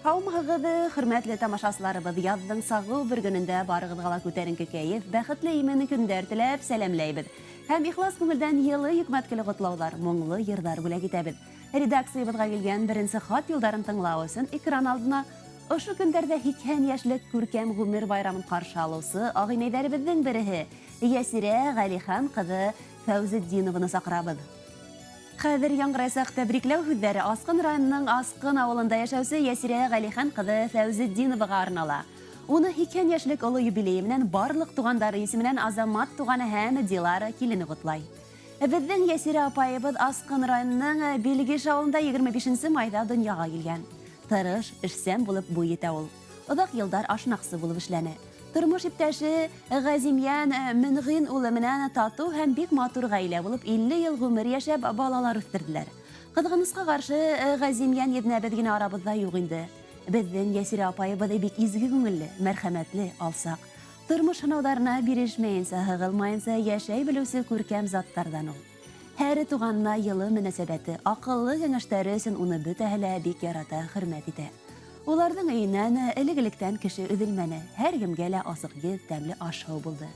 Һаумыһығыҙ, хөрмәтле тамашасыларыбыҙ! Яҙҙың сағыу бер көнөндә барығыҙға ла күтәренке кәйеф, бәхетле имен көндәр теләп сәләмләйбеҙ. Һәм ихлас күңелдән йылы йөкмәткеле ҡотлауҙар, моңло йырҙар бүләк итәбеҙ. Редакциябыҙға килгән беренсе хат юлдарын тыңлау өсөн экран алдына ошо көндәрҙә 80 йәшлек күркәм ғүмер байрамын ҡаршы алыусы ағинәйҙәребеҙҙең береһе Йәсирә Ғәлихан ҡыҙы Фәүзетдинованы саҡырабыҙ. Хәҙер яңгыраясаҡ тәбрикләү һүҙҙәре Асҡын районының Асҡын ауылында йәшәүсе Йәсирә Ғәлихан ҡыҙы Фәүзетдиноваға арнала. Уны 80 йәшлек оло юбилейы менән барлыҡ туғандары исеменән Азамат туғаны һәм Дилара килене ҡотлай. Беҙҙең Йәсирә апайыбыҙ Асҡын районының Билгеш ауылында 25 нче майҙа донъяға килгән. Тырыш, эшсән булып буй етә ул. Оҙаҡ йылдар ашнаҡсы булып эшләне. Тормош иптәше Газимйән Мөнгин улы менән тату һәм бик матур гаилә булып 50 ел гомер яшәп балалар үстерделәр. Кызганыска каршы, Газимйән езнәбеҙ генә арабыҙҙа юк инде. Беҙҙең Йәсирә апайыбыҙ бик изге күңелле, мәрхәмәтле, алсаҡ. Тормош һынауҙарына бирешмәйенсә, һығылмайынса яшәй белеүсе күркәм заттарҙан ул. Һәр туғанына йылы мөнәсәбәте, акыллы кәңәштәре өсөн уны бөтәһе лә бик ярата, хөрмәт итә. Уларҙың өйөнән элек-электән кеше өҙөлмәне, һәр кемгә лә асыҡ йөҙ, тәмле аш-һыу булды.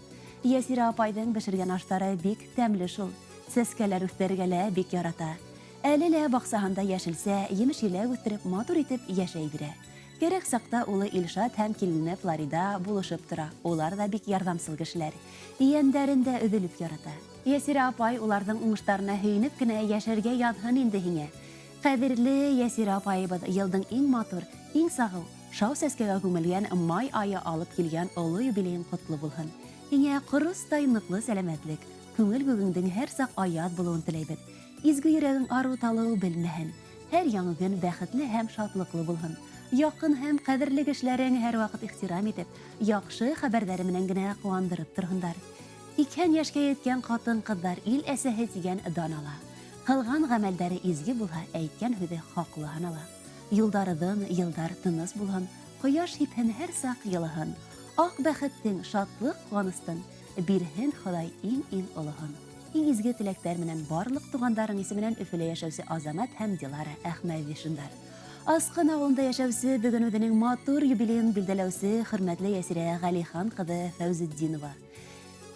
Йәсирә апайҙың бешергән аштары бик тәмле шул. Сәскәләр үҫтерергә лә бик ярата. Әле лә баҡсаһында йәшелсә, емеш-еләк үҫтереп, матур итеп йәшәй бирә. Кәрәк саҡта улы Илшат һәм килене Флорида булышып тора, улар ҙа бик ярҙамсыл кешеләр. Ейәндәрен дә өҙөлөп ярата. Йәсирә апай, уларҙың уңыштарына һөйөнөп кенә йәшәргә яҙһын инде һиңә. Ҡәҙерле Йәсирә апайыбыҙ, йылдың иң матур, иң сағыу, шау сәскәгә күмелгән май айы алып килгән оло юбилейың ҡотло булһын. Һиңә ҡоростай ныҡлы сәләмәтлек, күңел күгеңдең һәр саҡ аяҙ булыуын теләйбеҙ. Изге йөрәгең арыу-талыу белмәһен. Һәр яңы көн бәхетле һәм шатлыҡлы булһын. Яҡын һәм ҡәҙерле кешеләрең һәрваҡыт ихтирам итеп, яҡшы хәбәрҙәре менән генә ҡыуандырып торһондар. 80 йәшкә еткән ҡатын-ҡыҙҙар ил әсәһе тигән дан ала. Ҡылған ғәмәлдәре изге булһа, әйткән һүҙе хаҡлы һанала. Юлдар оҙон, йылдар тыныс булһын, кояш һипһен һәр саҡ йылыһын. Ак бәхеттең, шатлык-ҡыуаныстың бирһен Хоҙай иң-иң олоһон. Иң изге теләктәр менән барлык тугандарың исеменән Өфөлә яшәүсе Азамат һәм Дилара Әхмәдишиндар. Аскын авылында яшәүсе, бүген үзенең матур юбилеен билдәләүсе хөрмәтле Ясирә Галихан кызы Фәүзетдинова.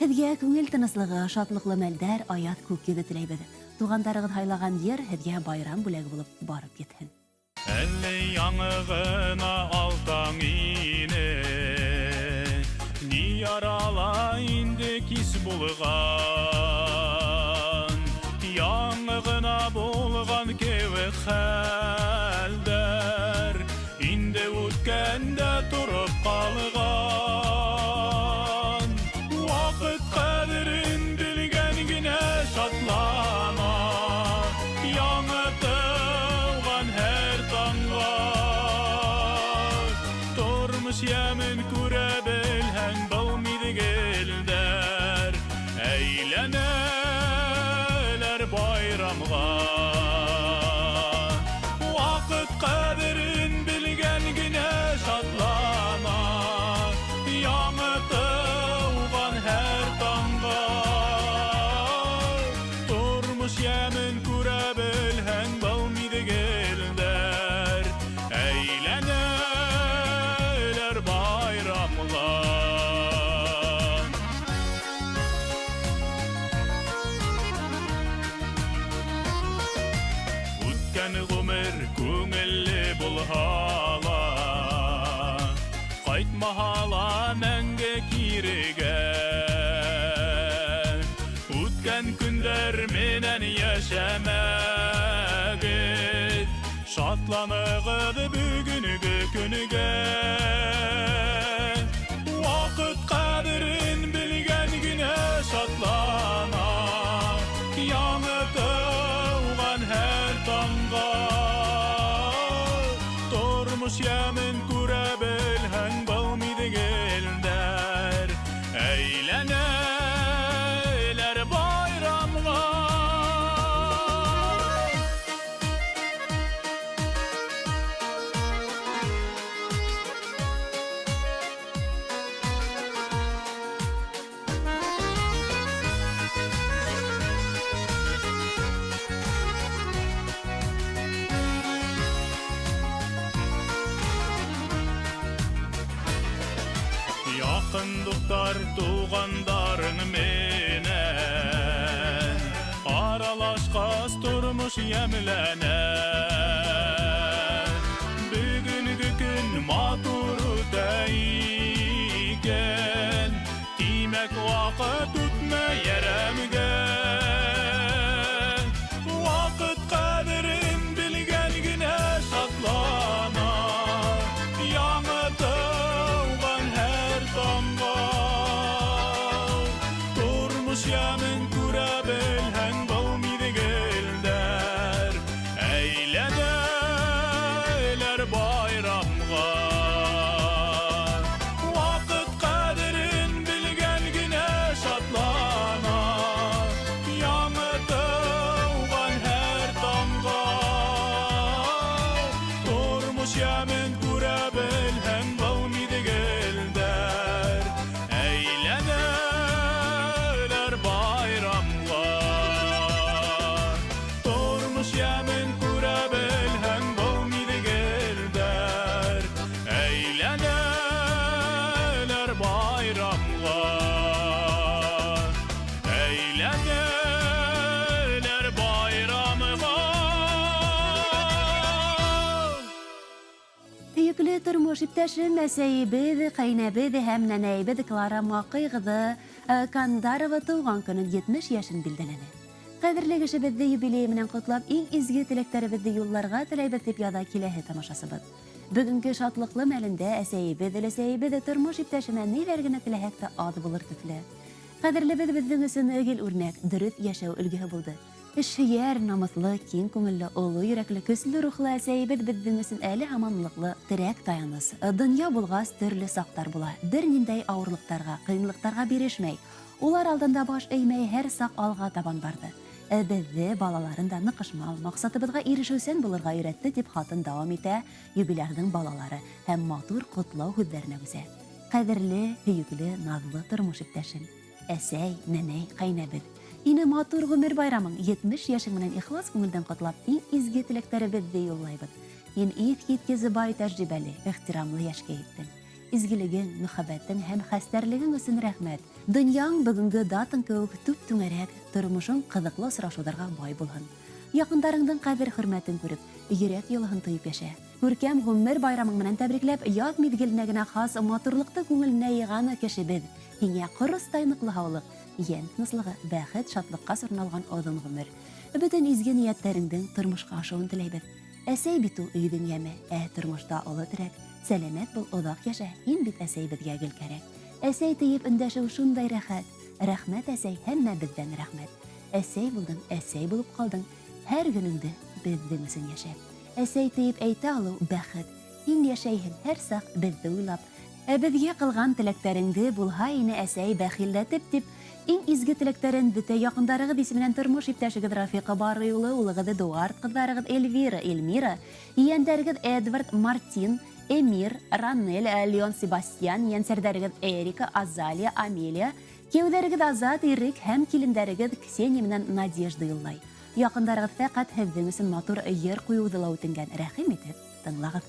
Һеҙгә күңел тыныслыгы, шатлыклы мәлдәр, аяҙ күк йөҙе теләйбеҙ. Тугандарыгыҙ һайлаган йыр һеҙгә байрам бүләге булып барып етһен. Әле яңы ғына алтаң ине, Ни ярала инде кис булған. Яңы ғына булған кеүек хәлдәр Инде үткәндә тороп ҡалған. Ваҡыт ҡәҙерен белгән генә шатлана Яңы тыуған һәр таңға. Тормош йәмен күрә белһәң, был миҙгелдәр Әйләнәләр байрамға. Ваҡыт ҡәҙерен белгән генә шатлана Яңы тыуған һәр таңға. Тормош йәмен күрә белһәң, был миҙгелдәр Әйләнәләр байрамға. Үткән ғүмер күңелле булһа ла, Ҡайтмаһа ла мәңге кирегә. Үткән көндәр менән йәшәмәгеҙ, Шатланығыҙ бөгөнгө көнгә. Ваҡыт ҡәҙерен белгән генә шатлана Яңы тыуған һәр таңға. Тормош йәмен күрә белһәң, был миҙгелдәр Әйләнәләр байрамға. Дуҫтар, туғандарың менән аралашҡас, тормош йәмләнә. Бөгөнгө көн матур үтә икән, тимәк, ваҡыт үтмәй әрәмгә. Ваҡыт ҡәҙерен белгән генә шатлана яңы тыуған һәр таңға. Тормош йәмен күрә белһәң, был миҙгелдәр әйләнәләр байрамға. Ваҡыт ҡәҙерен белгән генә шатлана яңы тыуған һәр таңға. Тормош йәмен күрә белһәң, был миҙгелдәр әйләнәләр байрамға. Тормош йәмен күрә белһәң, был миҙгелдәр әйләнәләр байрамға. Әйләнәләр байрамға. Һөйөклө тормош иптәшем, әсәйебеҙ, ҡәйнәбеҙ һәм нәнәйебеҙ Клара Маҡый ҡыҙы Кандарова тыуған көнөн, 70 йәшен билдәләне. Ҡәҙерле кешебеҙҙе юбилей менән ҡотлап, иң изге теләктәребеҙҙе юлларға теләйбеҙ, тип яҙа киләһе тамашасыбыҙ. Бөгөнгө шатлыҡлы мәлендә әсәйебеҙ, өләсәйебеҙ, тормош иптәшемә ниҙәр генә теләһәк тә аҙ булыр төҫлө. Ҡәҙерлебеҙ беҙҙең өсөн гел үрнәк, дөрөҫ йәшәү өлгөһө булды. Эшһөйәр, намыҫлы, киң күңелле, оло йөрәкле, көслө рухлы әсәйебеҙ беҙҙең өсөн әле һаман ныҡлы терәк, таяныс. Донъя булғас, төрлө саҡтар була. Бер ниндәй ауырлыҡтарға, ҡыйынлыҡтарға бирешмәй. Улар алдында баш эймәй, һәр саҡ алға табан барҙы. Беҙҙе, балаларын да, ныҡышмал, маҡсатыбыҙға ирешеүсән булырға өйрәтте, тип хатын дауам итә юбилярҙың балалары һәм матур ҡотлау һүҙҙәренә күсә. Ҡәҙерле, һөйөклө, наҙлы тормош иптәшем, әсәй, нәнәй, ҡәйнәбеҙ. Һине матур ғүмер байрамың, 70 йәшең менән ихлас күңелдән ҡотлап, иң изге теләктәребеҙҙе юллайбыҙ. Һин иҫ киткес бай тәжрибәле, ихтирамлы йәшкә еттең. Изгелегең, мөхәббәтең һәм хәстәрлегең өсөн рәхмәт. Донъяң бөгөнгө датаң кеүек түп-түңәрәк, тормошоң ҡыҙыҡлы осрашыуҙарға бай булһын. Яҡындарыңдың ҡәҙер-хөрмәтен күреп, йөрәк йылыһын тойоп йәшә. Күркәм ғүмер байрамың менән тәбрикләп, яҙ миҙгеленә генә хас матурлыҡты күңеленә йыйған кешебеҙ. Һиңә ҡоростай ныҡлы һаулыҡ, йән тыныслығы, бәхет, шатлыҡҡа сорналған оҙон ғүмер. Бөтөн изге ниәттәреңдең тормошҡа ашыуын теләйбеҙ. Әсәй бит ул өйҙөң йәме, ә тормошта оло терәк. Сәләмәт бул, оҙаҡ йәшә, һин бит әсәй беҙгә гел кәрәк. Әсәй тиеп өндәшеү шундай рәхәт. Рәхмәт, әсәй, һәммәбеҙҙән рәхмәт. Әсәй булдың, әсәй булып ҡалдың, һәр көнөңдө беҙҙең өсөн йәшәп. Әсәй тиеп әйтә алыу бәхет. Һин йәшәйһең һәр саҡ беҙҙе уйлап. Ә беҙгә ҡылған теләктәреңде булһа ине, әсәй, бәхилләтеп, тип, иң изге теләктәрен бөтә яҡындарығыҙ исеменән тормош иптәшегеҙ Рафиҡа Барый улы, улығыҙ Эдуард, ҡыҙҙарығыҙ Эльвира, Эльмира, ейәндәрегеҙ Эдвард, Мартин, Эмир, Ранель, Леон Себастьян, ейәнсәрҙәрегеҙ Эрика, Азалия, Амелия, кейәүҙәрегеҙ Азат, Ирек һәм килендәрегеҙ Ксения менән Надежда юллай. Яҡындарығыҙ фәҡәт һеҙҙең өсөн матур йыр ҡуйыуҙы ла үтенгән. Рәхим итеп, тыңлағыҙ.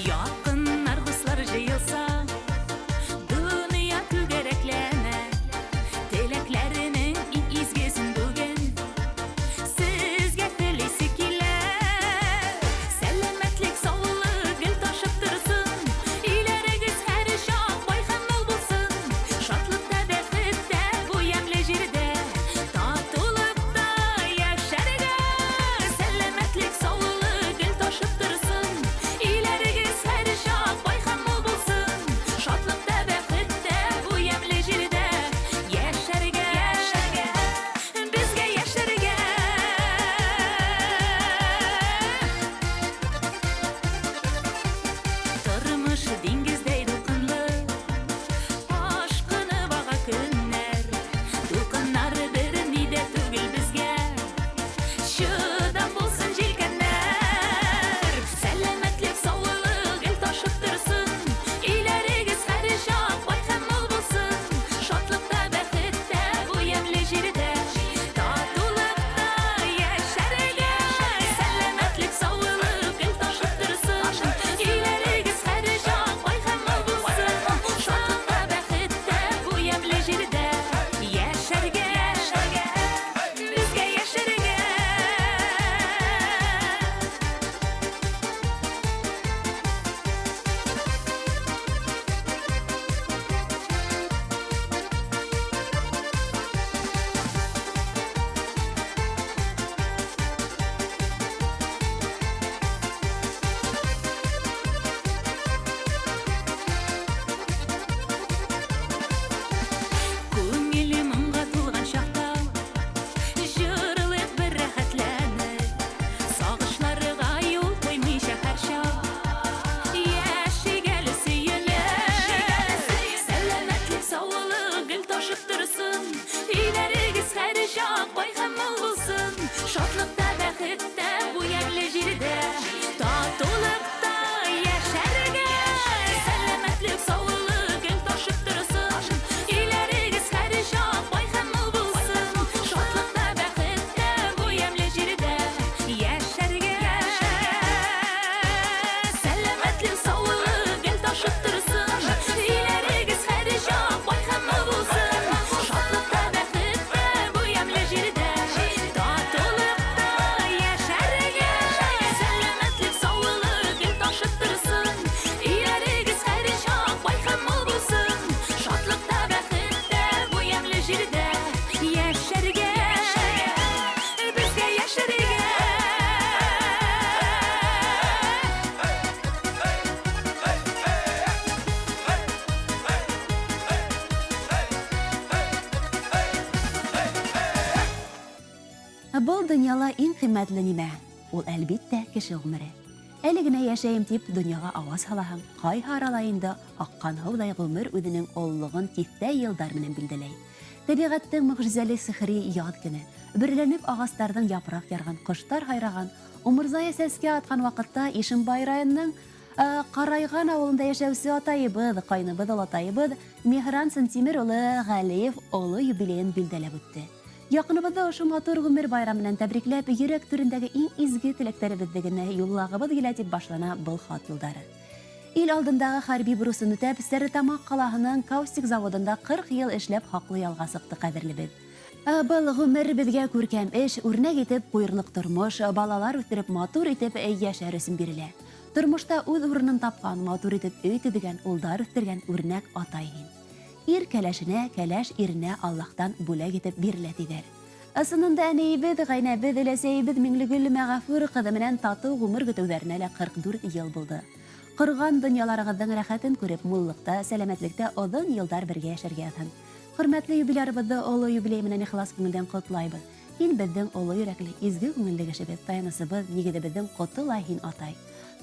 Яҡыннар, дуҫлар йыйылса, донъя түгәрәкләнә. Теләктәренең иң изгесен бүген һеҙгә теләйһе килә. Сәләмәтлек, һаулыҡ гел ташып торһон, өйҙәрегеҙ Был донъяла иң ҡиммәтле нимә? Ул, әлбиттә, кеше ғүмере. Әле генә йәшәйем тип донъяға ауаз һалаһың, ҡайһы арала инде аҡҡан һыуҙай ғүмер үҙенең ололоғон тиҫтә йылдар менән билдәләй. Тәбиғәттең мөғжизәле сихри яҙ көнө, бөрөләнеп ағастарҙың япраҡ ярған, ҡоштар һайраған, умырзая сәскә атҡан ваҡытта Ишембай районының Ҡарайған ауылында йәшәүсе атайыбыҙ, ҡайныбыҙ, олатайыбыҙ Миһран Сынтимер улы Ғәлиев оло юбилейын билдәләп үтте. Яҡыныбыҙҙы ошо матур ғүмер байрамы менән тәбрикләп, йөрәк түрендәге иң изге теләктәребеҙҙе генә юллағыбыҙ килә, тип башлана был хат юлдары. Ил алдындағы хәрби бурысын үтәп, Стәрлетамаҡ ҡалаһының каустик заводында 40 йыл эшләп хаҡлы ялға сыҡты ҡәҙерлебеҙ. Был ғүмер беҙгә күркәм эш, үрнәк итеп ҡуйырлыҡ тормош, балалар үҫтереп матур итеп йәшәр өсөн бирелә. Тормошта үҙ урынын тапҡан, матур итеп өй төҙөгән, улдар үҫтергән үрнәк атай һин. Ир кәләшенә, кәләш иренә Аллаһтан бүләк итеп бирелә тиҙәр. Ысынында әнейебеҙ, ғәйнәбеҙ, өләсәйебеҙ Миңлегөл Мәғәфүр ҡыҙы менән татыу ғүмер көтөүҙәренә лә 44 йыл булды. Ҡорған донъяларығыҙҙың рәхәтен күреп, муллыҡта, сәләмәтлектә оҙон йылдар бергә йәшәргә яҙһын. Хөрмәтле юбилярыбыҙҙы оло юбилей менән ихлас күңелдән ҡотлайбыҙ. Һин беҙҙең оло йөрәкле, изге күңелле кешебеҙ, таянысыбыҙ, нигеҙебеҙҙең ҡото ла һин, атай.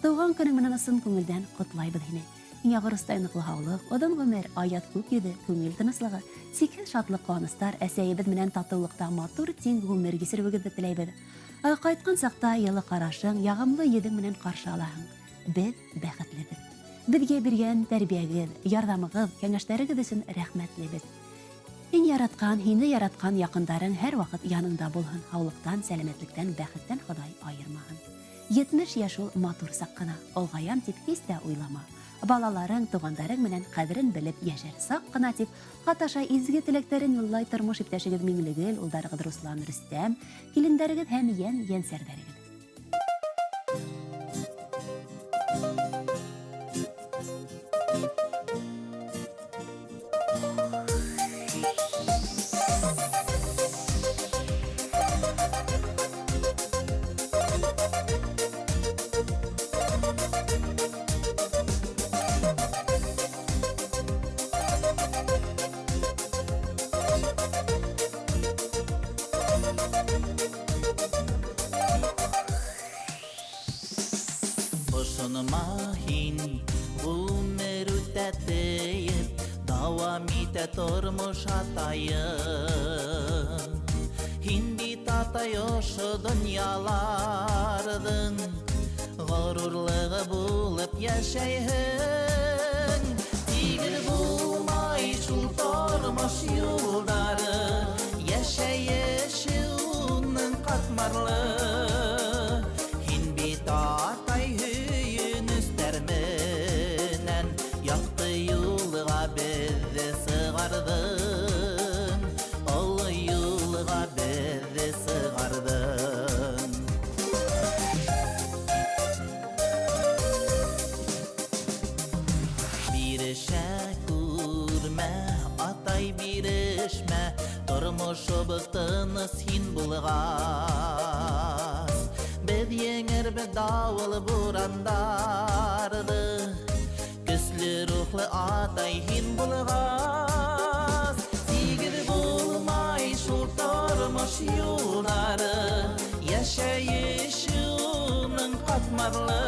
Тыуған көнөң менән ысын күңелдән ҡотлайбыҙ һине. Һиңә ғоростай ныҡлы һаулыҡ, оҙон ғүмер, аяҙ күк йөҙө, күңел тыныслығы, сикһеҙ шатлыҡ-ҡыуаныстар, әсәйебеҙ менән татыулыҡта матур тиң ғүмер кисереүегеҙҙе теләйбеҙ. Ҡайтҡан саҡта йылы ҡарашың, яғымлы йөҙөң менән ҡаршы алаһың. Беҙ бәхетлебеҙ. Беҙгә биргән тәрбиәгеҙ, ярҙамығыҙ, кәңәштәрегеҙ өсөн рәхмәтлебеҙ. Һин яратҡан, һине яратҡан яҡындарың һәр ваҡыт яныңда булһын, һаулыҡтан, сәләмәтлектән, бәхеттән Хоҙай айырмаһын. 70 йәш ул матур саҡ ҡына, олғаям тип һис тә уйлама. Балаларың, туғандарың менән ҡәҙерен белеп йәшәр саҡ ҡына тип, хат аша изге теләктәрен юллай тормош иптәшегеҙ Миңлегөл, улдарығыҙ Руслан, Рөстәм, килендәрегеҙ һәм йән йәнсәрҙәрегеҙ. Пошонма һин ғүмер үтә тиеп, дауам итә тормош атайым. Һин бит атай ошо донъяларҙың ғорурлығы булып йәшәйһең. Тигеҙ булмай шул тормош юлдары, йәшәйеше уның ҡатмарлы. Һин бит атай һөйөнөстәр менән яҡты юлға беҙҙе сығарҙың, оло юлға беҙҙе сығарҙың. Бирешә күрмә, атай, бирешмә, тормошобоҙ тыныс һин булғас. Беҙ еңербеҙ дауыл бурандарҙы, көслө рухлы атай һин булғас. Тигеҙ булмай шул тормош юлдары, йәшәйеше уның ҡатмарлы.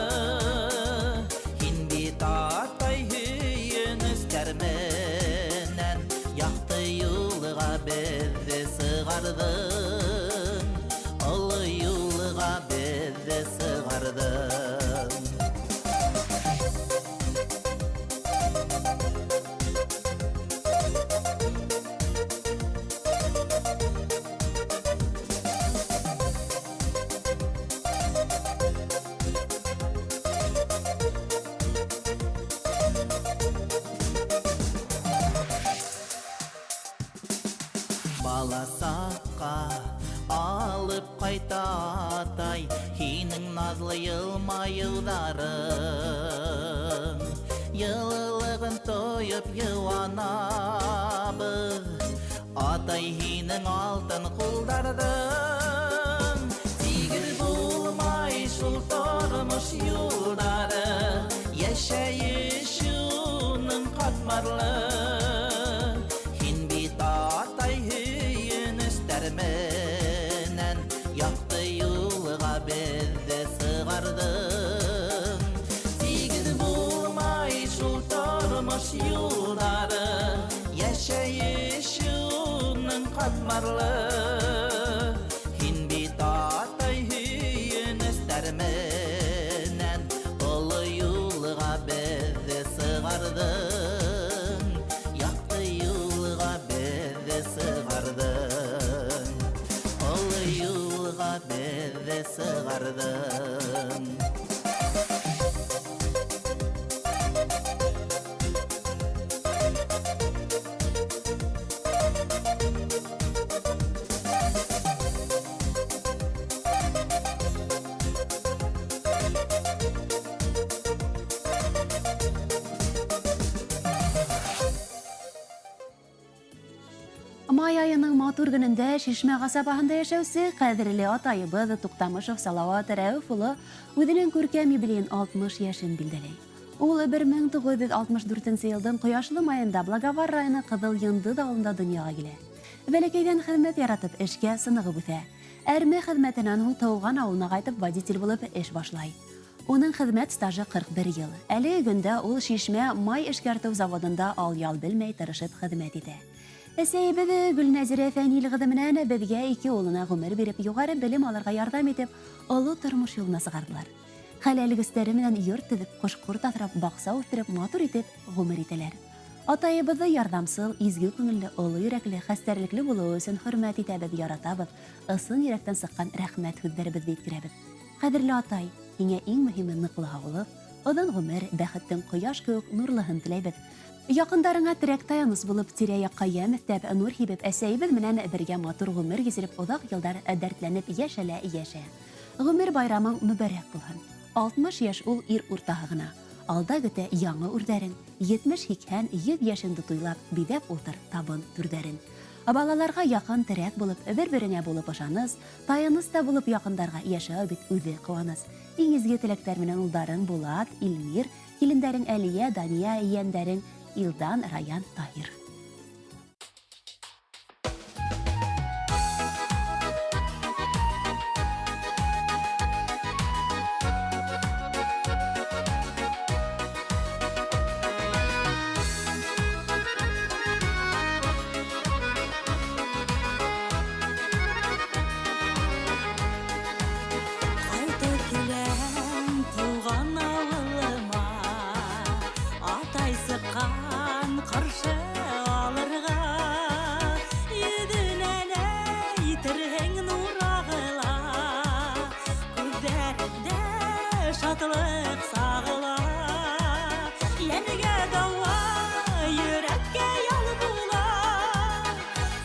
Һин бит атай һөйөнөстәр менән яҡты юлға беҙҙе сығарҙың, оло юлға беҙҙе сығарҙың. Бала саҡҡа алып ҡайта атай һинең наҙлы йылмайыуҙарың. Йылылығын тойоп йыуанабыҙ, атай һинең алтын ҡулдарҙың. Тигеҙ булмай шул тормош юлдары, йәшәйеше уның ҡатмарлы. Һин бит атай һөйөнөстәр менән Катмарлы. Һин бит атай һөйөнөстәр менән оло юлға беҙҙе сығарҙың, яҡты юлға беҙҙе сығарҙың, оло юлға беҙҙе сығарҙың. Май айының матур көнөндә Шишмә ҡасабаһында йәшәүсе ҡәҙерле атайыбыҙ Туҡтамышев Салауат Рәүеф улы үҙенең күркәм юбилейын 60 йәшен билдәләй. Ул 1964 йылдың ҡояшлы майында Благовар районы Ҡыҙыл Йондоҙ ауылында донъяға килә. Бәләкәйҙән хеҙмәт яратып, эшкә сынығып үҫә. Әрме хеҙмәтенән һуң тыуған ауылына ҡайтып водитель булып эш башлай. Уның хеҙмәт стажы 41 йыл. Әлеге көндә ул Шишмә май эшкәртеү заводында ал-ял белмәй тырышып хеҙмәт итә. Әсәйебеҙ Гөлнәзирә Фәнил ҡыҙы менән беҙгә ике улына ғүмер биреп, юғары белем алырға ярҙам итеп, оло тормош юлына сығарҙылар. Хәләл көстәре менән йорт төҙөп, ҡош-ҡорт аҫрап, баҡса үҫтереп, матур итеп ғүмер итәләр. Атайыбыҙҙы ярҙамсыл, изге күңелле, оло йөрәкле, хәстәрлекле булыуы өсөн хөрмәт итәбеҙ, яратабыҙ, ысын йөрәктән сыҡҡан рәхмәт һүҙҙәребеҙҙе еткерәбеҙ. Ҡәҙерле атай, һиңә иң мөһиме ныҡлы һаулыҡ, оҙон ғүмер, бәхеттең ҡояш кеүек нурлыһын теләйбеҙ. Яҡындарыңа терәк таяныс булып, тирә-яҡҡа йәм өҫтәп, нур һибеп, әсәйебеҙ менән бергә матур ғүмер кисереп, оҙаҡ йылдар дәртләнеп йәшә лә йәшә. Ғүмер байрамың мөбәрәк булһын. 60 йәш ул ир уртаһы ғына. Алда көтә яңы үрҙәрең, 70-80, 100 йәшеңде туйлап, биҙәп ултыр табын түрҙәрен. Балаларға яҡын терәк булып, бер-береңә булып ышаныс, таяныс та булып яҡындарға йәшәү бит үҙе ҡыуаныс. Иң изге теләктәр менән улдарың Булат, Илмир, килендәрең Әлиә, Дания, ейәндәрең Илдан, Раян, Таһир. Ҡайтып киләм тыуған ауылыма, атай сыҡҡан ҡаршы алырға. Йөҙөнән әйтерһең нур ағыла, күҙҙәрендә шатлыҡ сағыла. Йәнгә дауа, йөрәккә ял була.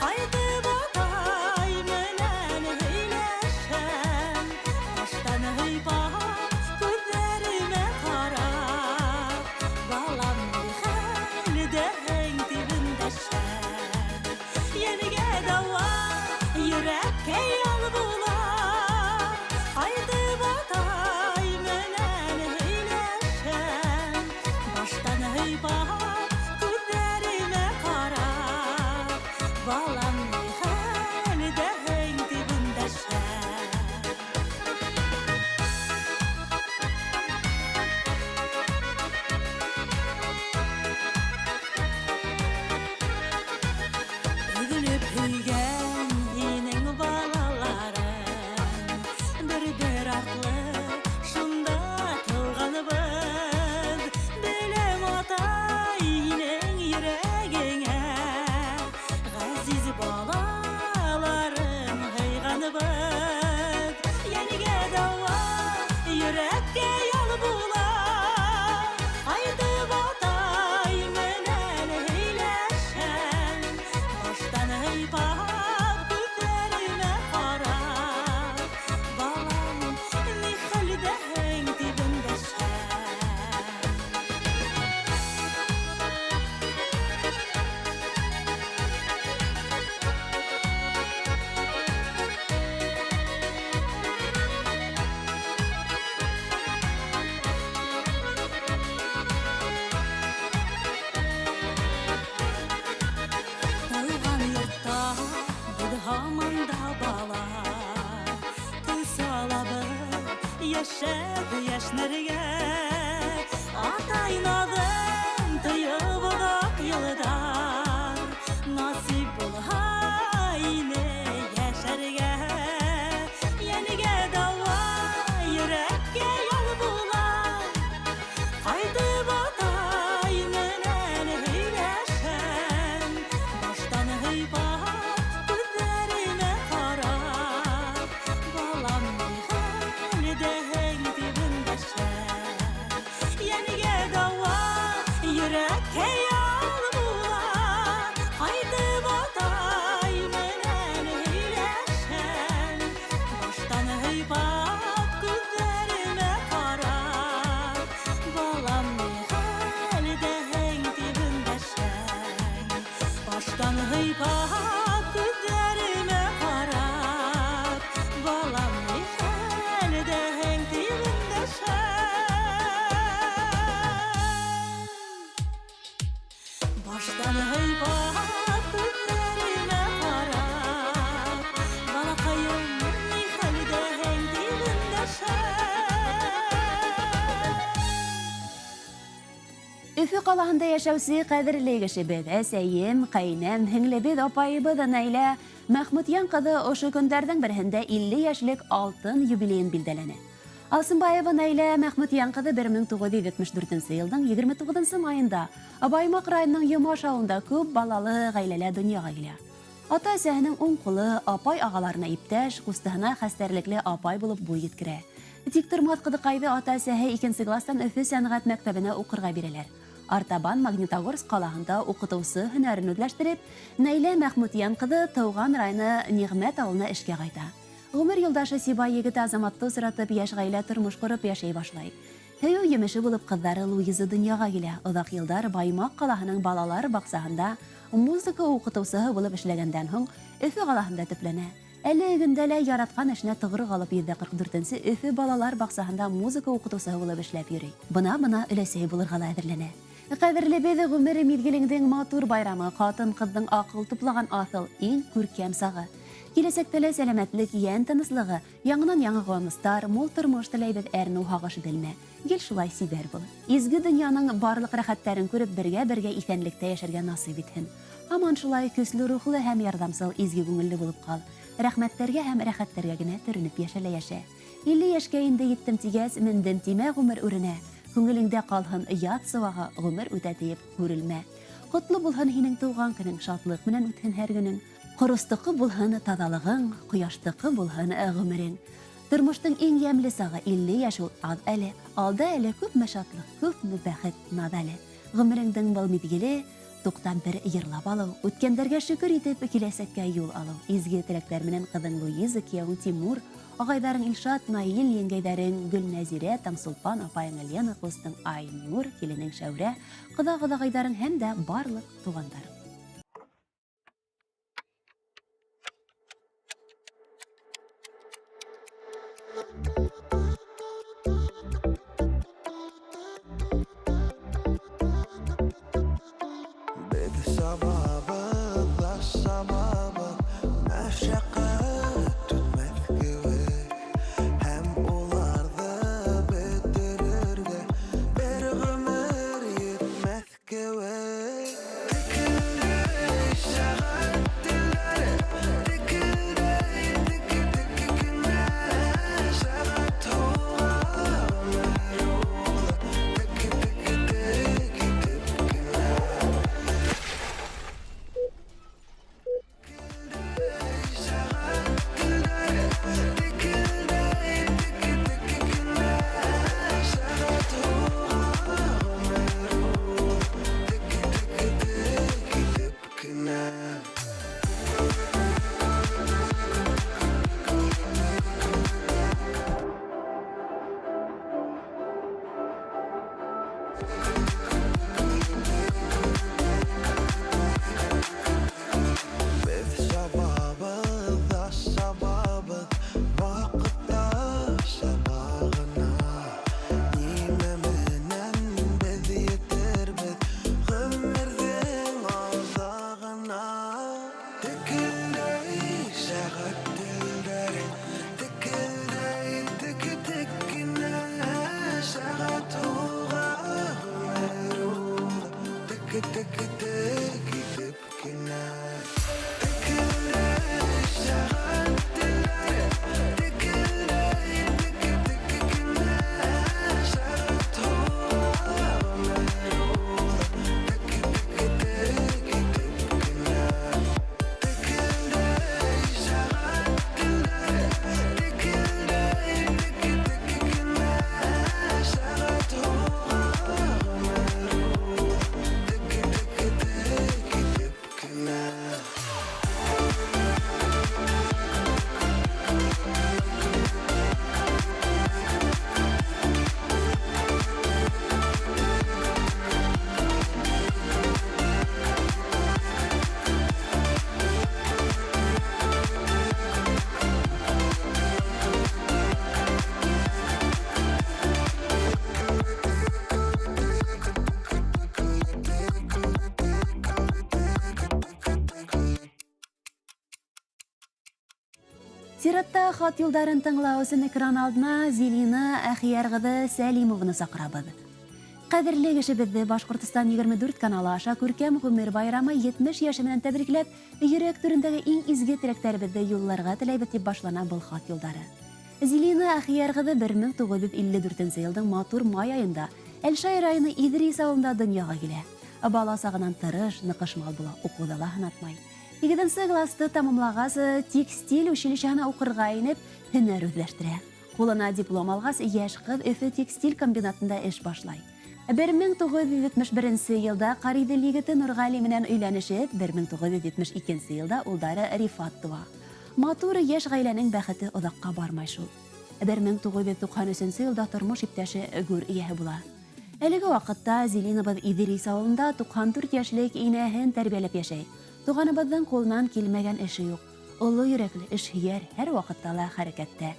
Ҡайтып атай менән һөйләшәм, баштан һыйпап, күҙҙәремә ҡарап, балам ни хәлдәһең тип өндәшәм. Йәнгә дауа, йөрәккә ял була. Ҡайтып атай менән һөйләшәм, баштан һыйпап, күҙҙәремә ҡарап, балам ни хәлдәһең тип өндәшәм. Өҙөлөп һөйгән һинең балаларың, бер-бер артлы шунда тыуғанбыҙ. Беләм, атай, һинең йөрәгеңә ғәзиз балаларың һыйғанбыҙ. Йәнгә дауа, йөрәккә ял була. Ҡайтып атай менән һөйләшәм, баштан һыйпап, күҙҙәремә ҡарап, балам ни хәлдәһең тип өндәшәм. Тыуған йортта беҙ һаман да бала, көс алабыҙ йәшәп йәшнәргә. Атай наҙын тойоп оҙаҡ йылдар, насип булһа Баштан һыйпап, күҙҙәремә ҡарап, балам, ни хәлдәһең, тип өндәшә. Баштан һыйпап, күҙҙәремә ҡарап, балаҡайым, ни хәлдәһең, тип өндәшә. Өфө ҡалаһында йәшәүсе ҡәҙерле кешебеҙ, әсәйем, ҡәйнәм, һеңлебеҙ, апайыбыҙ Наилә Мәхмүтйән ҡыҙы ошо көндәрҙең береһендә 50 йәшлек алтын юбилейын билдәләне. Алсынбаева Наилә Мәхмүтйән ҡыҙы 1974 йылдың 29 майында Баймаҡ районының Йомаш ауылында күп балалы ғаиләлә донъяға килә. Ата-әсәһенең уң ҡулы, апай ағаларына иптәш, ҡустыһына хәстәрлекле апай булып буй еткерә. Тик тормаҫ ҡыҙыҡайҙы ата-әсәһе икенсе кластан Өфө сәнғәт мәктәбенә уҡырға бирәләр. Артабан Магнитогорск ҡалаһында уҡытыусы һөнәрен үҙләштереп, Наилә Мәхмүтйән ҡыҙы тыуған районы Ниғмәт ауылына эшкә ҡайта. Ғүмер юлдашы Сибай егете Азаматты осратып, йәш ғаилә тормош ҡороп йәшәй башлай. Һөйөү емеше булып ҡыҙҙары Луиза донъяға килә. Оҙаҡ йылдар Баймаҡ ҡалаһының балалар баҡсаһында музыка уҡытыусыһы булып эшләгәндән һуң Өфө ҡалаһында төпләнә. Әле көндә лә яратҡан эшенә тоғро ҡалып 144 Өфө балалар баҡсаһында музыка уҡытыусыһы булып эшләп йөрөй. Бына-бына өләсәй булырға ла әҙерләнә. Ҡәҙерлебеҙ, ғүмер миҙгелеңдең матур байрамы, ҡатын-ҡыҙҙың аҡыл туплаған аҫыл иң күркәм сағы. Киләсәктә лә сәләмәтлек, йән тыныслығы, яңынан-яңы ҡыуаныстар, мул тормош теләйбеҙ, әрнеү һағыш белмә. Гел шулай сибәр был. Изге донъяның барлыҡ рәхәттәрен күреп, бергә-бергә иҫәнлектә йәшәргә насип итһен. Һаман шулай көслө рухлы һәм ярҙамсыл, изге күңелле булып ҡал. Рәхмәттәргә һәм рәхәттәргә генә төрөнөп йәшә лә йәшә. 50 йәшкә инде еттем тигәс, мендем тимә ғүмер үренә. Күңелеңдә ҡалһын ят сыуағы, ғүмер үтә тиеп күрелмә. Ҡотло булһын һинең тыуған көнөң, шатлыҡ менән үтһен һәр көнөң. Ҡоростоҡо булһын таҙалығың, ҡояштыҡы булһын ғүмерең. Тормоштоң иң йәмле сағы 50 йәш ул аҙ әле. Алда әле күпме шатлыҡ, күпме бәхет наҙ әле. Ғүмереңдең был миҙгеле туҡтап бер йырлап алыу, үткәндәргә шөкөр итеп киләсәккә юл алыу. Изге теләктәр менән ҡыҙың Луиза, кейәүең Тимур, ағайҙарың Илшат, Наил, еңгәйҙәрең Гөлнәзирә, Таңсулпан, апайың Лена, ҡустың Айнур, киленең Шәүрә, ҡоҙа-ҡоҙағайҙарың һәм дә барлыҡ туғандарың. Беҙ сабабыҙ ҙа сабабыҙ, мәшәҡәт үтмәҫ кеүек, һәм уларҙы бөтөрөргә бер ғүмер етмәҫ кеүек. Текелдәй сәғәт телдәре, текелдәй тек-тек кенә, сәғәт һуға ғүмер юлы, тек-тек-тек итеп кенә. Сиратта хат юлдарын тыңлау өсөн экран алдына Зилина Әхияр ҡыҙы Сәлимованы саҡырабыҙ. Ҡәҙерле кешебеҙҙе Башҡортостан 24 каналы аша күркәм ғүмер байрамы 70 йәше менән тәбрикләп, йөрәк түрендәге иң изге теләктәребеҙҙе юлларға теләйбеҙ тип башлана был хат юлдары. Зилина Әхияр ҡыҙы 1954 йылдың матур май айында Әлшәй районы Иҙрис ауылында донъяға килә. Бала сағынан тырыш, ныҡышмал була, уҡыуҙа ла һынатмай. Һигеҙенсе класты тамамлағас, текстиль училищеһына уҡырға инеп, һөнәр үҙләштерә. Ҡулына диплом алғас, йәш ҡыҙ Өфө текстиль комбинатында эш башлай. 1971 йылда Ҡариҙел егете Нурғали менән өйләнешеп, 1972 йылда улдары Рифат тыуа. Матур йәш ғаиләнең бәхете оҙаҡҡа бармай шул. 1993 йылда тормош иптәше гүр эйәһе була. Әлеге ваҡытта Зилинабыҙ Иҙрис ауылында 94 йәшлек инәһен тәрбиәләп йәшәй. Туғаныбыҙҙың ҡулынан килмәгән эше юҡ. Оло йөрәкле, эшһөйәр, һәр ваҡытта ла хәрәкәттә.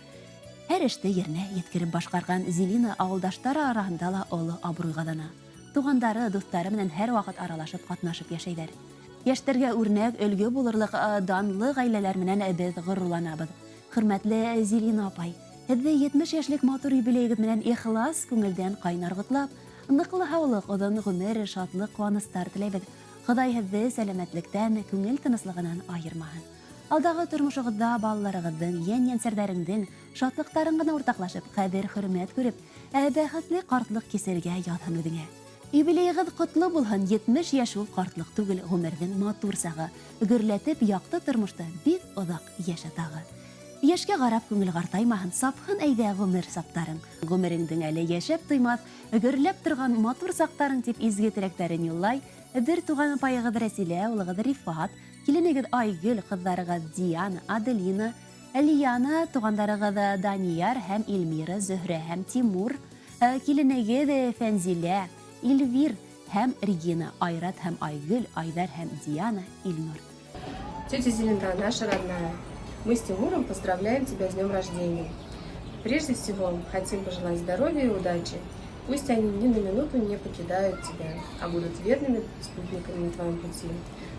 Һәр эште еренә еткереп башҡарған Зилина ауылдаштары араһында ла оло абруй ҡаҙана. Туғандары, дуҫтары менән һәр ваҡыт аралашып, ҡатнашып йәшәйҙәр. Йәштәргә үрнәк, өлгө булырлыҡ данлы ғаиләләр менән беҙ ғорурланабыҙ. Хөрмәтле Зилина апай, һеҙҙе 70 йәшлек матур юбилейығыҙ менән ихлас күңелдән ҡайнар ҡотлап, ныҡлы һаулыҡ, оҙон ғүмер, шатлыҡ, ҡыуаныстар теләйбеҙ. Хоҙай һеҙҙе сәләмәтлектән, күңел тыныслығынан айырмаһын. Алдағы тормошоғоҙҙа балаларығыҙҙың, йән-йәнсәрҙәреңдең шатлыҡтарын ғына уртаҡлашып, ҡәҙер-хөрмәт күреп, ә бәхетле ҡартлыҡ кисерергә яҙһын үҙеңә. Юбилейығыҙ ҡотло булһын, 70 йәш ул ҡартлыҡ түгел, ғүмерҙең матур сағы. Гөрләтеп яҡты тормошта бик оҙаҡ йәшә тағы. Йәшкә ҡарап күңел ҡартаймаһын, сапһын әйҙә ғүмер саптарың. Ғүмереңдең әле йәшәп туймаҫ, гөрләп торған матур саҡтарың тип изге теләктәрен юллай бер туған апайығыҙ Рәсилә, улығыҙ Рифат, киленегеҙ Айгөл, ҡыҙҙарығыҙ Диана, Аделина, Лиана, туғандарығыҙ Данияр һәм Эльмира, Зөһрә һәм Тимур, киленегеҙ Фәнзилә, Эльвир һәм Регина, Айрат һәм Айгөл, Айҙар һәм Диана, Илнур. Тетя Зелинда, наша родная, мы с Тимуром поздравляем тебя с днем рождения. Прежде всего, хотим пожелать здоровья и удачи. Пусть они ни на минуту не покидают тебя, а будут верными спутниками на твоем пути.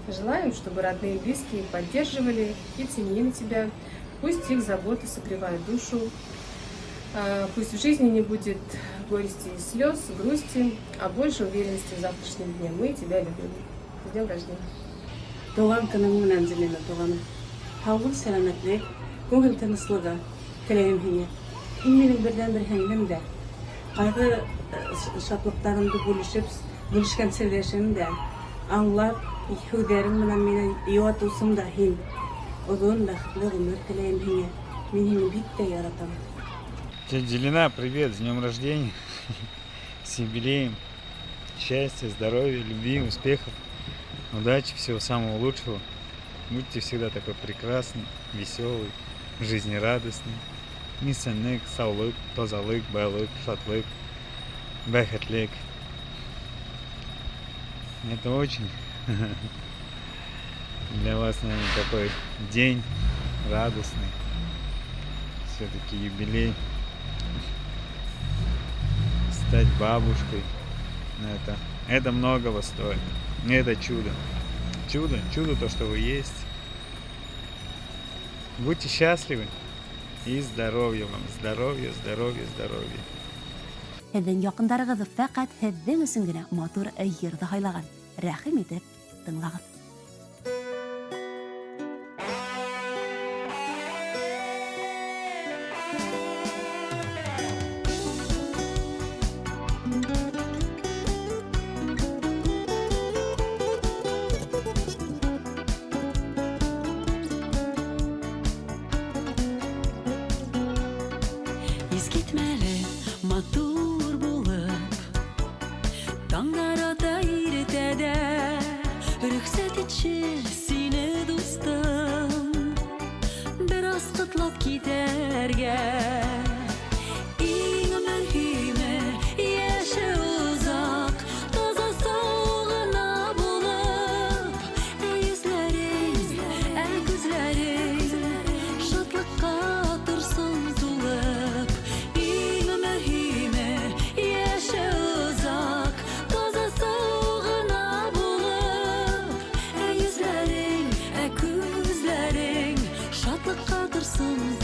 Желаем, чтобы родные и близкие поддерживали и ценили тебя. Пусть их заботы согревают душу. Пусть в жизни не будет горести и слез, грусти, а больше уверенности в завтрашнем дне. Мы тебя любим. С днем рождения! Тыуған көнөң менән, Зилина туғаным. Һаулыҡ, сәләмәтлек, күңел тыныслығы теләйем һиңә. Һин минең берҙән-бер һеңлем дә. Ҡайғы шатлыҡтарымды бүлешеп, бүлешкән серҙәшем дә, аңлап, һүҙҙәрең менән мине йыуатыусым да һин. Оҙон, бәхетле ғүмер теләйем һиңә. Мин һине бик тә яратам. Тетя Зелена, привет, с днем рождения, с юбилеем, счастья, здоровья, любви, успехов, удачи, всего самого лучшего. Будьте всегда такой прекрасный, веселый, жизнерадостный. Иҫәнлек, һаулыҡ, таҙалыҡ, байлыҡ, шатлыҡ, бәхетлек. Это очень для вас, наверное, такой день радостный. Все-таки юбилей. Стать бабушкой. Это многого стоит. Это чудо. Чудо, чудо то, что вы есть. Будьте счастливы и здоровья вам. Здоровья, здоровья, здоровья. Һеҙҙең яҡындарығыҙ фәҡәт һеҙҙең өсөн генә матур йыр ҙа һайлаған. Рәхим итеп тыңлағыҙ. Иҫ китмәле матур булып Таңдар ата иртәдә Рөхсәт итше сине дустым Бер аҙ ҡотлап китәргә Иң мөһиме йәшә оҙаҡ Таза һау ғына булып Ә йөҙҙәрең, ә күҙҙәрең Шатлыҡҡа торһон тулып Иң мөһиме йәшә оҙаҡ Таза һау ғына булып Ә йөҙҙәрең, ә күҙҙәрең Шатлыҡҡа торһон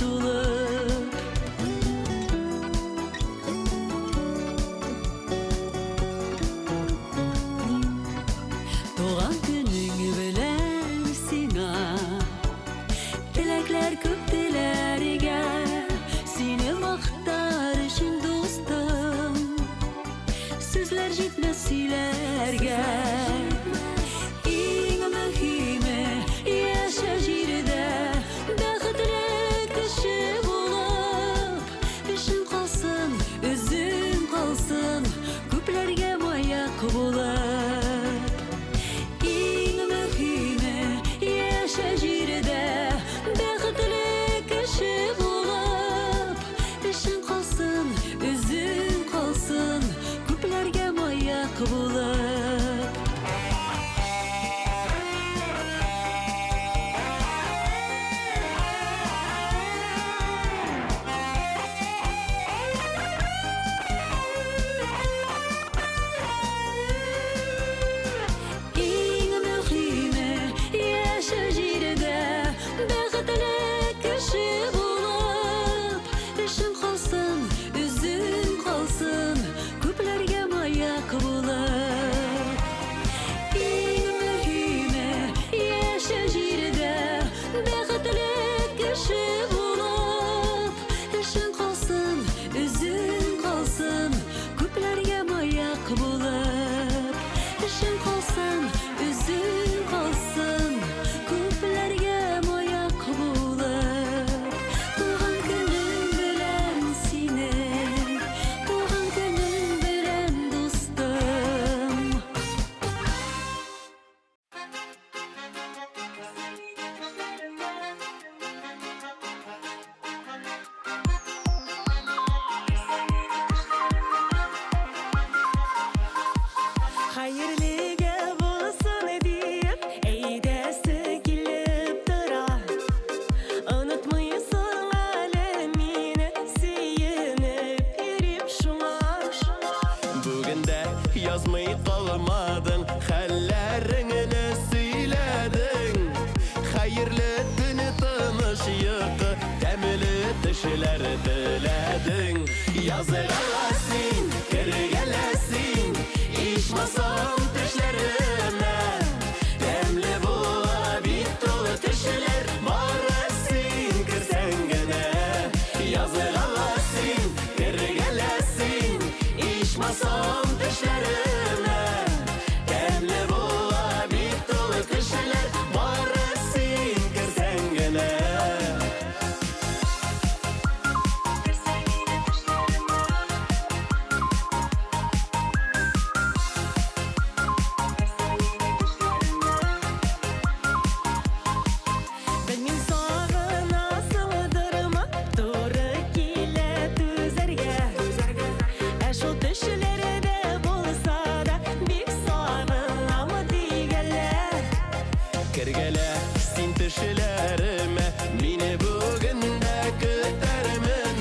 Кергәлә син төшләремә, мине бүген дә көтәрмен.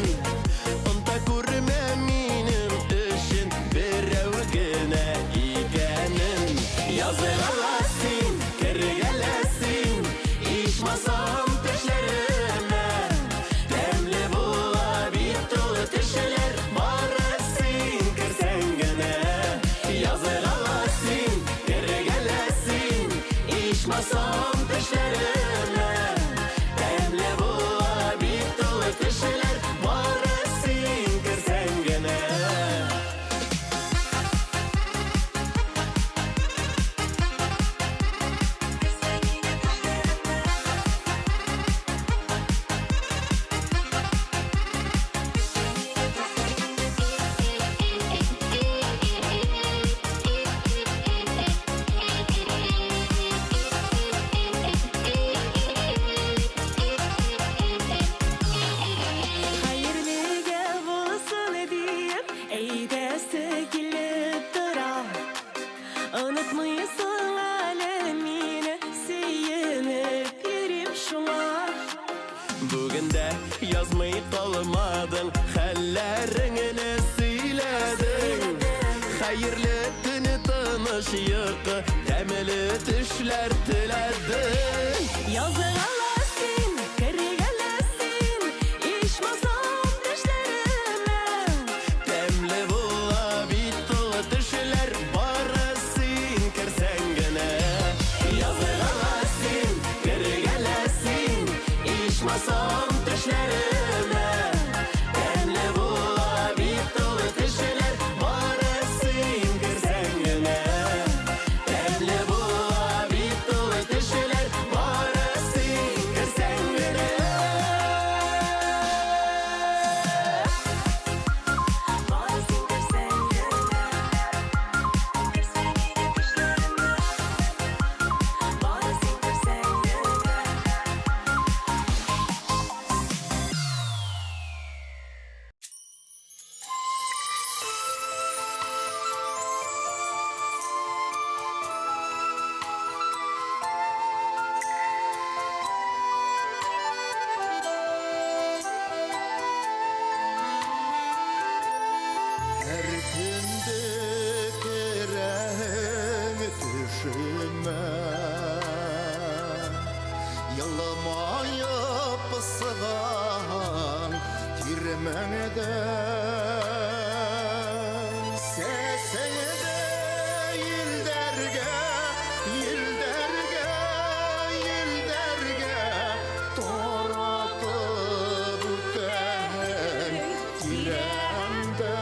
Онта күрмә минем өчен берәү генә икәнен. Языла син, кергәлә син, ичмасам төшләремә. Тәмле була бит ул төшләр, бары син керсәң генә. Языла син, кергәлә син, ичмасам төшләремә. Тәмле була бит ул төшләр, бары син керсәң генә. Хәерлегә булсын диеп, әйтәсе килеп тора. Онытмыйсың әле мине, сөенеп йөрим шуңа. Бүген дә язмый калмадың, хәлләреңне сөйләдең. Хәерле төн, тыныч йокы, тәмле төшләр теләдең. Языла син, кергәлә син, ичмасам төшләремә. Тәмле була бит ул төшләр, бары син керсәң генә. Языла син, кергәлә син, ичмасам төшләремә. Тәмле була бит ул төшләр, бары син керсәң генә. Тәмле була бит ул төшләр, бары син керсәң генә. Бары син керсәң генә. Керсәң иде төшләремә. Бары син керсәң генә. Һәр көндө керәһең төшөмә, Йылмайып сығаһың тирмәңдән. Сәсеңде елдәргә, елдәргә, елдәргә таратып үтәһең тирәмдән.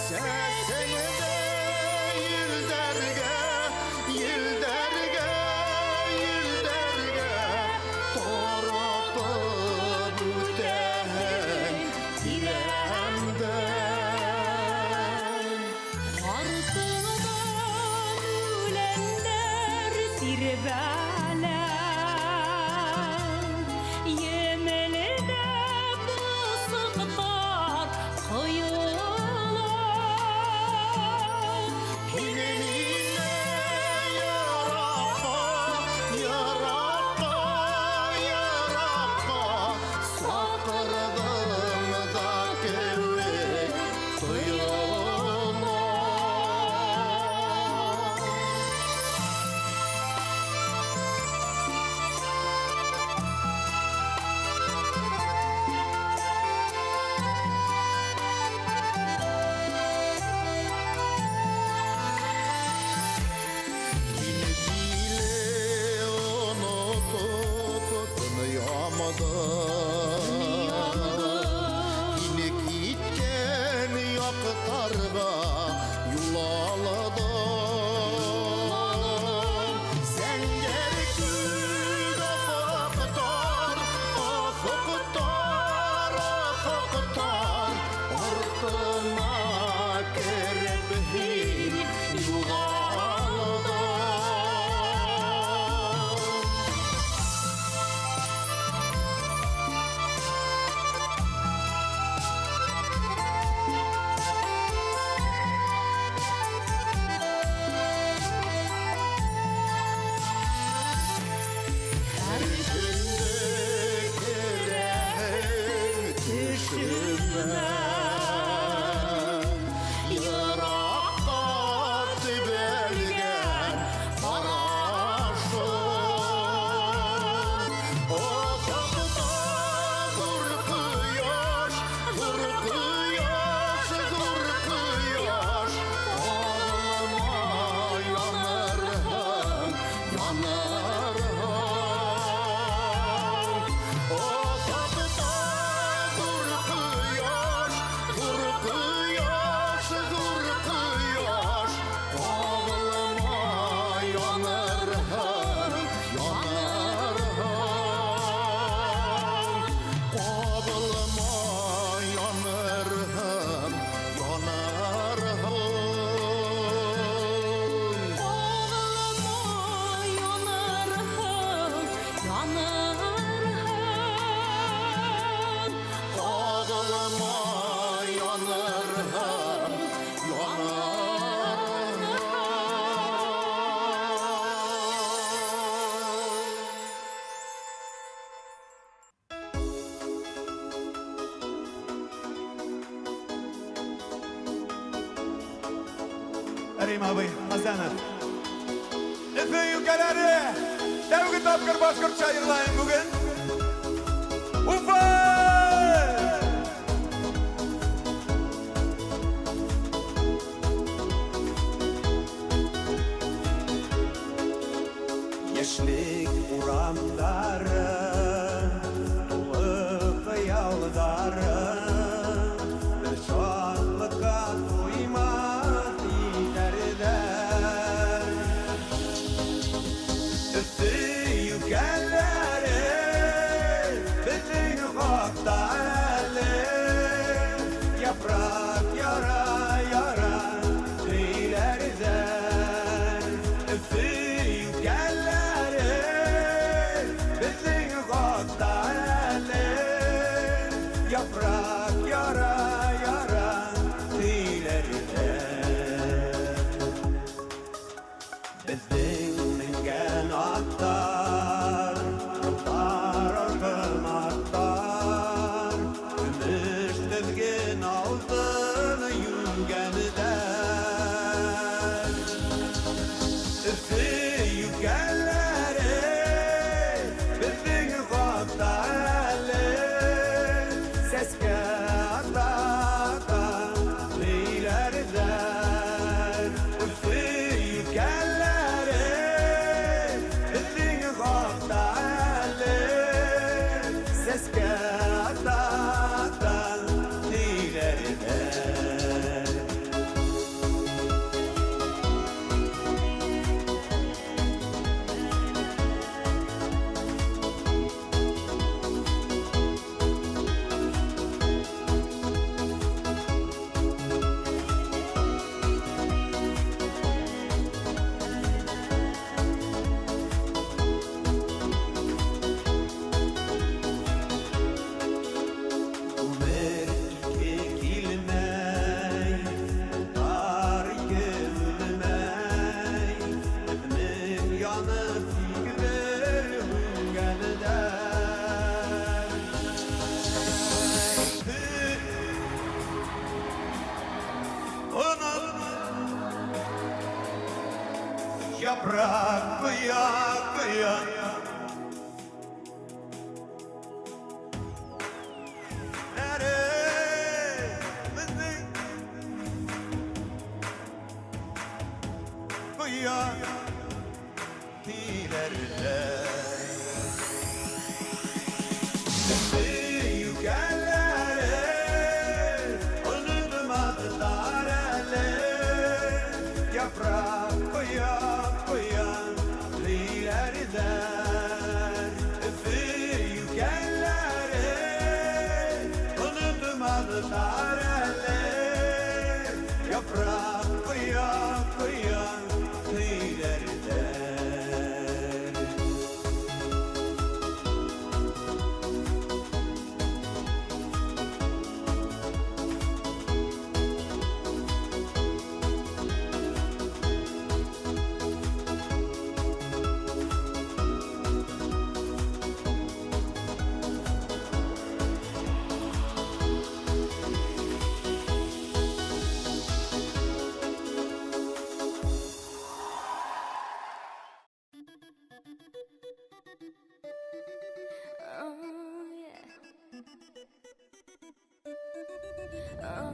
Сәсеңде елдәргә, елдәргә, елдәргә таратып үтәһең. Кәрим абый Хәсәнов. Өфө юкәләре, тәүге тапҡыр башҡортса йырлайым бөгөн. Уфа! Йәшлек урамдары, тулы хыялдары, бер шатлыҡҡа туймаҫ итәрҙәр. Өфө йүкәләре, беҙҙең хаҡта әле, япраҡ яра-яра һөйләрҙәр. Өфө йүкәләре, беҙҙең хаҡта әле, япраҡ яра-яра һөйләрҙәр. Беҙҙең менгән аттар, тар арғымаҡтар, көмөш теҙген алтын йүгәндәр. Өфө йүкәләре, беҙҙең хаҡта әле, сәскә ата-ата һөйләрҙәр. Өфө йүкәләре, беҙҙең хаҡта әле, сәскә ата-ата һөйләрҙәр. Ғүмер ике килмәй, утар ике үлмәй, беҙҙең янып тик бер һүнгәндәр. Onun yaprak kıya kıya Neredesin? Kıya dilerler. Yükellere unutmadılar ele. Yaprak kıya kıya dilerler. Yükellere unutmadılar ele. Yaprak kıya kıya dilerler. Oh, yeah. Oh.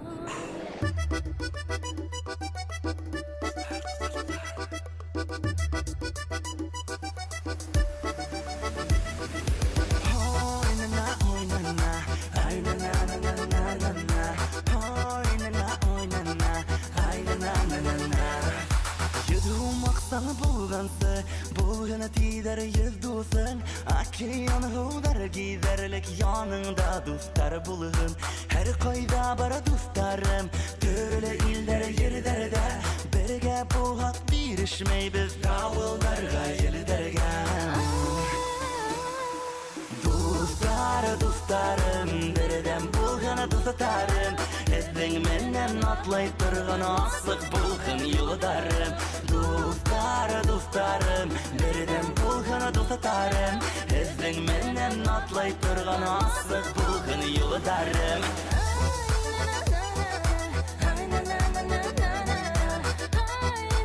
Булғаны тиҙәр йөҙ дуҫың, океан һыуҙар гиҙәрлек яныңда дуҫтар булһын. Һәр ҡайҙа бар дуҫтарым, төрлө илдәр ерҙәрҙә, бергә булһаҡ бирешмәйбеҙ дауылдарға, елдәргә. Дуҫтар, дуҫтарым, берҙәм булған дуҫтарым, һеҙҙең менән атлай торған асыҡ булһын юлдарым. Дуҫтар, дуҫтарым, берҙәм булған дуҫтарым, һеҙҙең менән атлай торған асыҡ булһын юлдарым. Na na na na na na na na.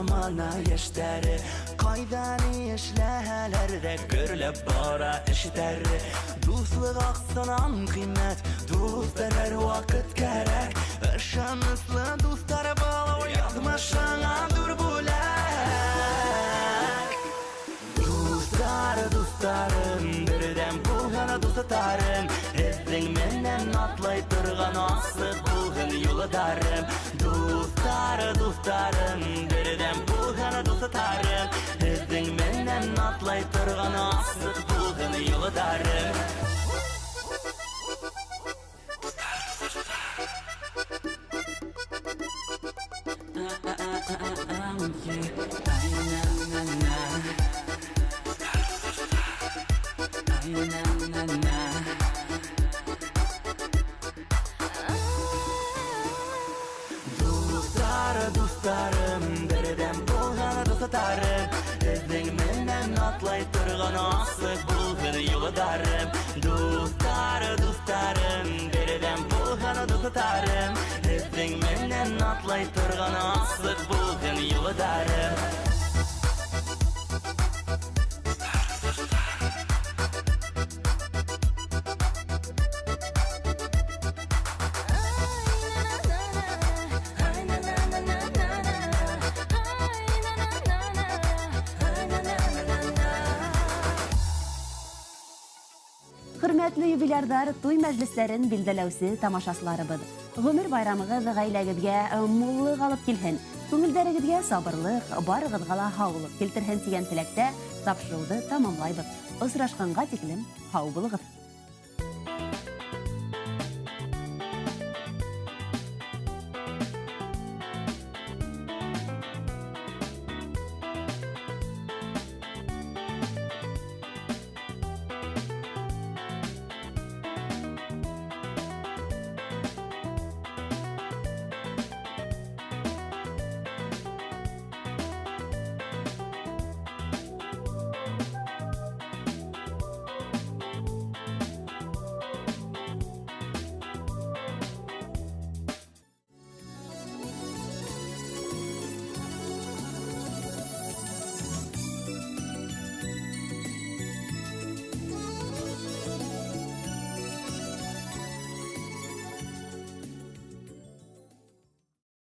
Замана яшьтәре Кайда ни эшләһәләр дә гөрләп бара эшләре. Дуслык аксынан кыйммәт, дуслар һәрвакыт кәрәк. Ышанычлы дуслар булу язмышыңа зур бүләк. Дуслар, дусларым, бердәм булган дусларым, Һеҙҙең менән атлай торған асыҡ булһын юлдарым. Дуҫтар, дуҫтарым, берҙәм булған дуҫтарым, Һеҙҙең менән атлай торған асыҡ булһын юлдарым. Дуҫтар, дуҫтарым, берҙәм булған дуҫтарым, Һеҙҙең менән атлай торған асыҡ булһын юлдарым. Дуҫтар, дуҫтарым, берҙәм булған дуҫтарым, Һеҙҙең менән атлай торған асыҡ булһын юлдарым. Хөрмәтле юбилярҙар, туй мәжлестәрен билдәләүсе тамашасыларыбыҙ. Ғүмер байрамығыҙ ғаиләгеҙгә муллыҡ алып килһен, күңелдәрегеҙгә сабырлыҡ, барығыҙға ла һаулыҡ килтерһен тигән теләктә тапшырыуҙы тамамлайбыҙ. Осрашҡанға тиклем һау булығыҙ.